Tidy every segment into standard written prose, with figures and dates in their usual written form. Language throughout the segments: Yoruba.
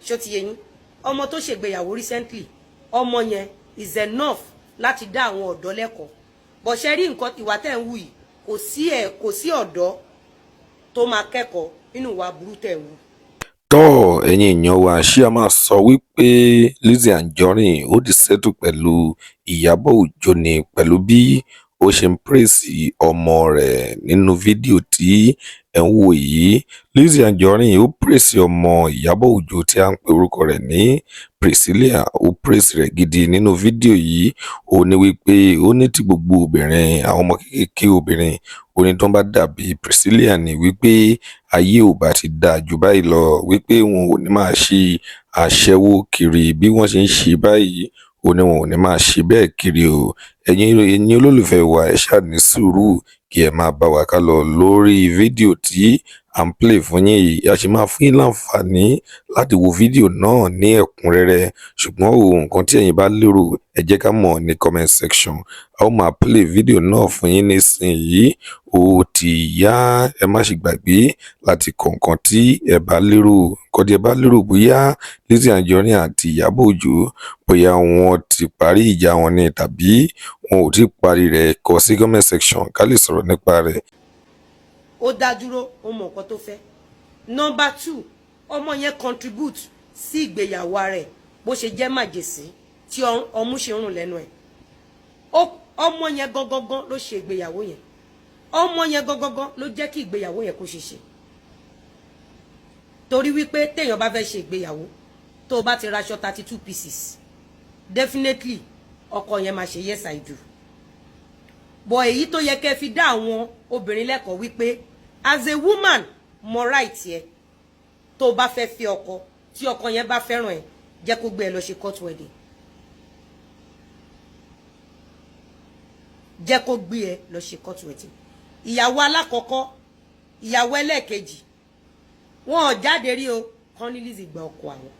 Ṣó ti yé yín? Ọmọ tó ṣègbéyàwó recently, ọmọ yẹn is enough láti dá àwọn ọ̀dọ́ lẹ́kọ̀ọ́. Bọ̀ ṣe rí nǹkan ìwà tẹ́ ń wù yìí, kò sí ẹ̀, kò sí ọ̀dọ́ tó máa kẹ́kọ̀ọ́ nínú ìwà burú tẹ́ ń wù. Tọ́, ẹ̀yin èèyàn wa, ṣé a máa sọ wípé Lizzy Anjorin ó ti settle pẹ̀lú Ìyábọ̀ Òjó ni pẹ̀lú bí ó ṣe ń praise ọmọ rẹ̀ nínú fídíò tí ẹ̀ ń wò yìí? Lizzy Anjorin ó praise ọmọ Ìyábọ̀ Òjó tí à ń pe orúkọ rẹ̀ ní Priscilla. Ó praise rẹ̀ gidi nínú fídíò yìí. Ó ní wípé ó ní tí gbogbo obìnrin, àwọn ọmọ kéékèèké obìnrin, ó ní tó bá dàbí Priscilla ní wípé ayé ò bá ti dáa jù báyìí lọ, wípé wọn ò ní máa ṣe aṣẹ́wó kiri bí wọ́n ṣe ń ṣe báyìí. Ó ní wọn ò ní máa ṣe bẹ́ẹ̀ kiri o. Ẹ̀yin olólùfẹ́ wa, ẹ ṣáà ní sùúrù kí ẹ máa bá wa ká lọ lórí fídíò tí à ń play fún yín yìí. A sì máa fún yín láǹfààní láti wo fídíò náà ní ẹ̀kúnrẹ́rẹ́, ṣùgbọ́n o, nǹkan tí ẹ̀yin bá lérò, ẹ jẹ́ ká mọ̀ ní comment section. A ó máa play fídíò náà fún yín nísìnyí. Ó ti yá, ẹ má ṣe gbàgbé láti kọ nǹkan tí ẹ bá lérò, nǹkan tí ẹ bá lérò, bóyá Lizzy Anjorin àti Ìyábọ̀ Òjó, bóyá wọ́n ti parí ìjà wọn ni tàbí wọn ò tí ì parí rẹ̀. Kọ sí comment section ká lè sọ̀rọ̀ nípa rẹ̀. Ó dá dúró, ó mọ nǹkan tó fẹ́. Number two, ọmọ yẹn contribute sí ìgbéyàwó ara ẹ̀. Bó ṣe jẹ́ màjèsí tí ọmú ṣe ń rùn lẹ́nu ẹ̀, ọmọ yẹn gangan ló ṣe ìgbéyàwó yẹn. Ọmọ yẹn gangan ló jẹ́ kí ìgbéyàwó yẹn kó ṣe ṣe, torí wípé téèyàn bá fẹ́ ṣe ìgbéyàwó, tó o bá ti raṣọ 32 pieces, definitely ọkọ yẹn máa ṣe "Yes, I do." Bọ̀ èyí tó yẹ kẹ́ fi dá àwọn obìnrin lẹ́kọ̀ọ́ wípé as a woman, mọ right yẹ. Tó o bá fẹ́ fi ọkọ, tí ọkọ yẹn bá fẹ́ràn ẹ, jẹ́ kó gbé ẹ lọ ṣe court wedding, jẹ́ kó gbé ẹ lọ ṣe court wedding. Ìyàwó alákọ̀ọ́kọ́, ìyàwó ẹlẹ́ẹ̀kejì, wọn ò jáde rí o kán ní Lizzy gba ọkọ àwọn.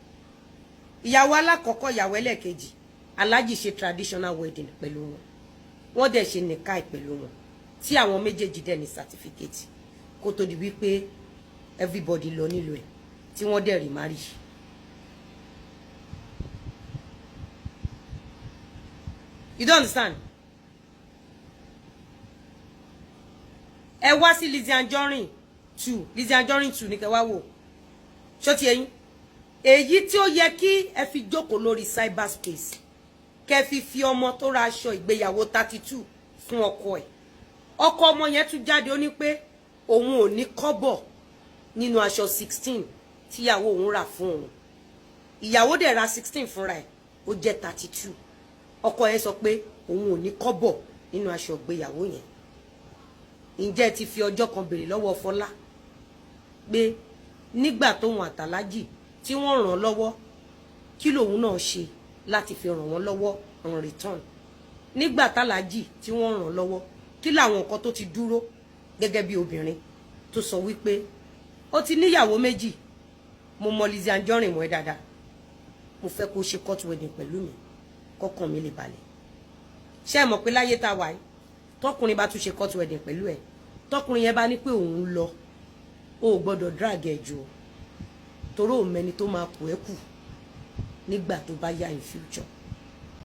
Ìyàwó alákọ̀ọ́kọ́, ìyàwó ẹlẹ́ẹ̀kejì, Alhaji ṣe traditional wedding pẹ̀lú wọn, wọ́n dẹ̀ ṣe nìkáì pẹ̀lú wọn, tí àwọn méjèèjì dẹ̀ ní certificate kó tó di wípé everybody lọ nílò ẹ̀, tí wọ́n dẹ̀ rí marry. You don't understand? Ẹ wá sí Lizzy Anjorin 2, Lizzy Anjorin 2 ní kẹ́ wá wò. Ṣó ti ẹ̀yin èyí tí ó yẹ kí ẹ fi jókòó lórí cyberspace, kẹ́ fi ọmọ tó ra aṣọ ìgbéyàwó 32 fún ọkọ ẹ̀? Ọkọ ọmọ yẹn tún jáde, ó ní pé òun ò ní kọ́bọ̀ nínú aṣọ 16 tíyàwó òun rà fún òun. Ìyàwó dẹ̀ ra 16 fúnra ẹ̀, ó jẹ́ 32. Ọkọ yẹn sọ pé òun ò ní kọ́bọ̀ nínú aṣọ ìgbéyàwó yẹn. Ǹjẹ́ ti fi ọjọ́ kan béèrè lọ́wọ́ Fọlá pé nígbà tóun àtàlájì tí wọ́n ràn lọ́wọ́, kí lòun náà ṣe láti fi ràn wọ́n lọ́wọ́ on return? Nígbà tàlájì tí wọ́n ràn lọ́wọ́, kí làwọn nǹkan tó ti dúró gẹ́gẹ́ bí obìnrin tó sọ wípé ó ti níyàwó méjì? Mo mọ Lizzy Anjorin mọ́ ẹ dáadáa, mo fẹ́ kó ṣe court wedding pẹ̀lú mi kọ́kàn mi lè balẹ̀. Ṣé ẹ mọ̀ pé láyé tá a wà yìí, tọkùnrin bá tún ṣe court wedding pẹ̀lú ẹ̀, tọkùnrin yẹn bá ní pé òun lọ, o ò gbọ́dọ̀ drag ẹ̀ jù o, torí òun mẹni tó máa kù ẹ́ kù nígbà tó bá yá in future.